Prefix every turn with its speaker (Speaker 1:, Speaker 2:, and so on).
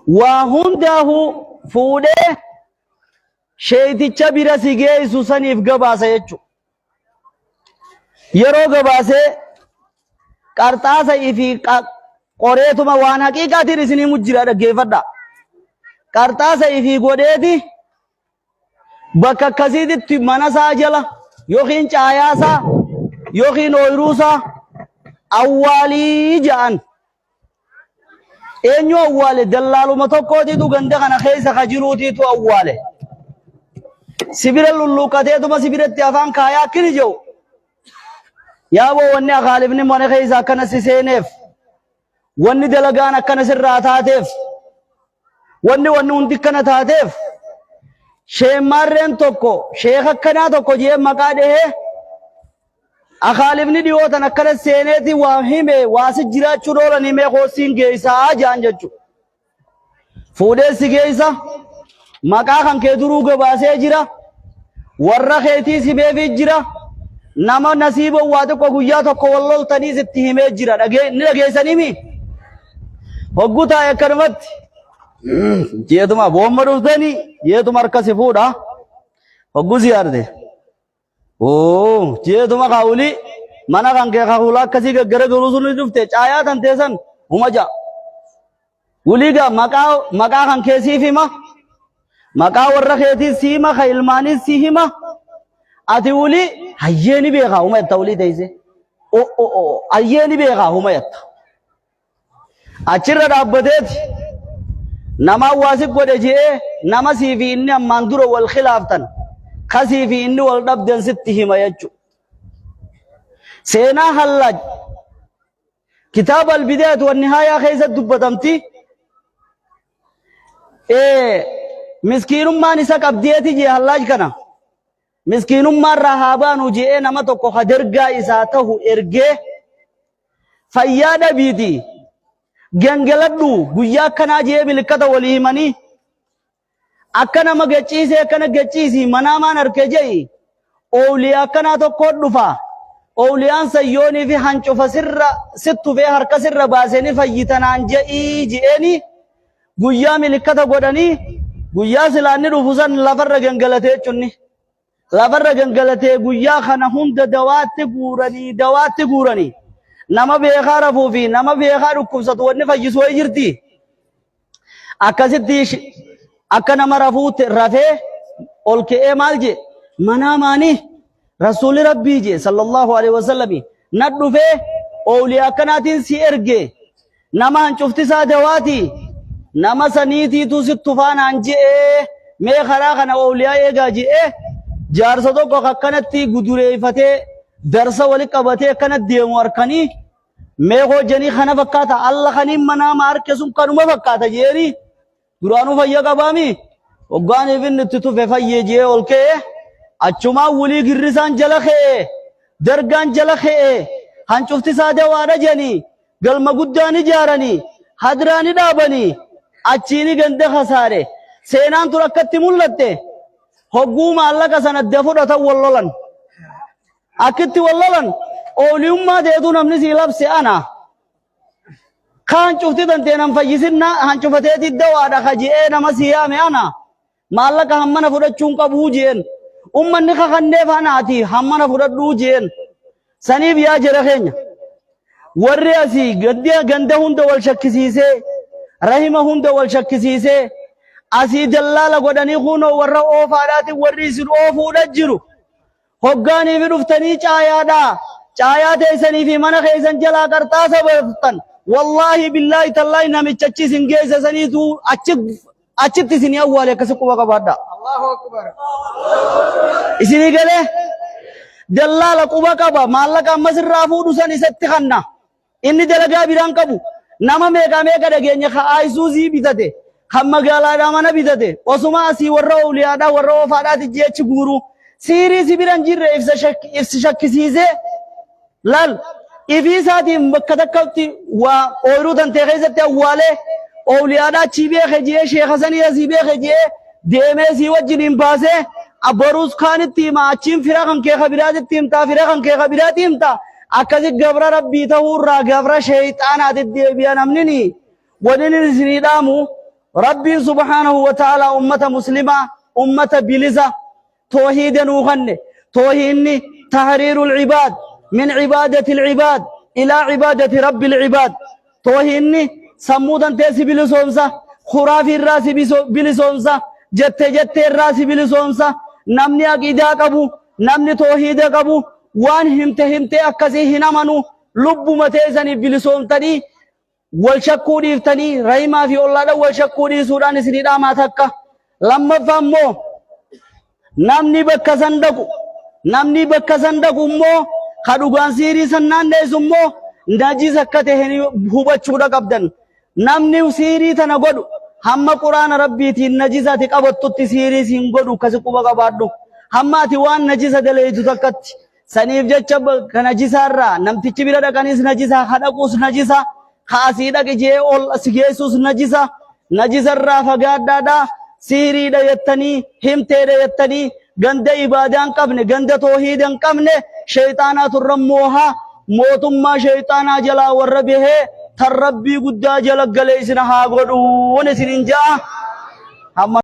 Speaker 1: Waa hundaahuu fuudhee sheeyticha bira si geessu saniif gabaasa jechuudha. Yeroo gabaasee qarxaasa fi qoreetuma waan haqiiqaatiin isin himu jira dhaggeeffadha. Qarxaasa fi godheeti bakka akkasiititti mana isaa jala yookiin caayaa isaa yookiin ooyiruu isaa awwaalii ja'an. Eenyu awwaale? Dallaaluma tokkootiitu ganda kana keessa ka jiruutiitu awwaale. Sibira lulluuqqateetuma sibiratti afaan kaayaa akkini jedhu. Yaaboo wanni akaalifni mana keessa akkana si seeneef, wanni dalagaan akkana sirraa taateef, wanni wanni hundi akkana taateef, sheemmaarreen tokko sheeka akkanaa tokko jee maqaa dhehee Akaalifni dhiyoo tan akkana seeneeti waa hime waa si jiraachuun oolan himee koosiin geessaa jaan jechuudha. Fuudhee si geessa maqaa kan kee duruu gabaasee jira warra keetii si beefii jira nama nasiiba waa xiqqoo guyyaa tokko wal loltanii sitti himee jira ni dhageessanii mi? Hogguu taa'e akkanumatti jeetuma boomma dhuftanii jeetuma harka si fuudha hogguu si yaadde. Oo, jeetuma kaawuli mana kan kee kaawula akkasii gaggara garuu sun dhufte caayaa tan teessan huma ja'a. Wulii gaa maqaa maqaa kan kee siif hima. Maqaa warra keetii si hima ka ilmaanii si hima. Ati wulii hayyee ni beekaa huma jetta wulii teessee. O o o hayyee ni beekaa huma jetta. Achirra dhaabbateeti nama hawaasi godhe je'ee nama sii fi inni ammaan dura wal khilaaftan kasii fi inni wal dhabdan sitti hima jechuudha. Seenaa Hallaaj kitaaba Albidaayatu wan Nihaayaa keessatti dubbatamti. Miskiinummaan isa qabdeeti jee Hallaaj kana. Miskiinummaa irraa haa baanu je'ee nama tokko ka dergaa isaa tahu ergee fayyaa dhabiiti gangaladhu guyyaa akkanaa je'ee milikkata walii himanii akka nama gachiisee akkana gachiisi manaamaan arke je'i oowliyaa akkanaa tokko dhufa oowliyaan sayyoonii fi hancufa sirra sittufee harka sirra baasee ni fayyitanaan je'ii je'eeni Guyyaa milikkata godhanii guyyaa silaa inni dhufu san lafarra gangalatee jechuun lafarra gangalatee guyyaa kana hunda dawaatti guuranii dawaatti guuranii nama beekaa rafuu fi nama beekaa dhukkubsatu wanni fayyisu wayii jirti. Akkasitti akka nama rafuu rafee ol ka'ee maal jee manaa maanii rasuulli rabbii jee sallallahu alaihi wasallami na dhufee oowliyaa akkanaatiin si erge Nama hancufti isaa dawaati. Nama saniitiitu si tufaa naan je'ee mee karaa kana oowliyaa eegaa je'ee jaarsa tokko akkanatti gudureeffatee darsa wali qabatee akkana deemu harkanii mee hojjanii kana fakkaata alla kaniin manaama harke sun kanuma fakkaata je'anii Duraanuu fayya qabaami? Hoggaaniif inni itti tufe fayyee ji'ee ol ka'e achumaan wulii girrisaan jala ka'e dargaan jala ka'e hancufti isaa dawaadha jedhanii galma guddaa ni ijaaranii hadraa ni dhaabanii achiini ganda kasaare seenaan tun akkatti mul'atte hogguu maallaqa sana adda fudhatan wal lolan akkitti wal lolan ooliyummaa teetuu namni sii labse ana Ka hancufti tantee nan fayyisinna hancufateeti dawaadha ka je'ee nama si yaame ana maallaqa hammana fudhachuun qabuu je'een. Ummanni kakanneef anaati hammana fudhadhuu je'een. Saniif yaa jara keenya warri asii ganda ganda hunda wal shakkisiisee rahima hunda wal shakkisiisee asii dallaala godhanii kunoo warra oofaadhaatiin warri isin oofuudha jiru. Hoggaanii fi dhuftanii caayaadha. Caayaa teessanii fi mana keessan jalaa qarxaasa baaftan. Wallaahi billaahi tallaahi namicha achi isin geesse saniitu achi achitti isinii awwaale akkasi quba qabaadha.
Speaker 2: Allahu Akbar.
Speaker 1: Isinii galee dallaala quba qaba maallaqa ammas irraa fuudhu san isatti kanna. Inni dalagaa biraan qabu nama meeqaa meeqa dhageenya ka Ayisuuzii bitate kan magaalaadhaa mana bitate osuma asii warra ooliyaadhaa warra oofaadhaati jechi guuru siirii si biran jirre ibsa shakkisiisee laal ifii isaatiin bakka takkatti waa ooyiruu tantee keessatti awwaalee ooliyaadhaa achii beeke jee sheeka sanii asii beeke jee deemee sii wajjin hin baasee abboruus kaanitti hima achiin fira kan kee ka biraatitti himtaa fira kan kee ka biraatti himtaa Akkasi gabra Rabbii ta'uu irraa gabra sheeyxaanaati deebi'a namnini. Wani inni isinii dhaamu Rabbiin subhaanahu wa ta'aalaa ummata muslimaa ummata bilisa toohiida nuu kanne. Toohiinni tahriirul cibaad min cibaadatil cibaad ilaa cibaadati rabbil cibaad. Toohiinni sammuu tantee si bilisoomsa, khuraafii irraa si bilisoomsa, jette jettee irraa si bilisoomsa. Namni aqiidaa qabu, namni toohiida qabu waan himte himtee akkasii hin amanu. Lubbuma teessaniif bilisoomtanii wal shakkuu dhiiftanii rahimaa fi ollaadhaan wal shakkuu dhiisuudhaan isinii dhaamaa takka. Lammaffaa immoo namni bakka san dhaqu namni bakka san dhaqu immoo ka dhugaan siirii san naanneessu immoo najis akka ta'e hubachuudha qabdan. Namni siirii tana godhu hamma quraana rabbiitiin najisa ati qabattutti siirii siin godhu akkasi quba qabaadhu. Hamma ati waan najisa daleeytu takkatti. Saniif jecha ka najisaarraa namtichi bira dhaqanis najisa, ka dhaquus najisa, ka asii dhaqi jee ol si geessus najisa, najisarraa fagaadhaadha, siiriidha jettanii, himteedha jettanii, ganda ibaadaa hin qabne, ganda toohiida hin qabne, sheeyxaanaatu irra mooha, mootummaa sheeyxaanaa jalaa warra bahee tan rabbii guddaa jala galee isin haa godhuun isinin ja'a. Hamma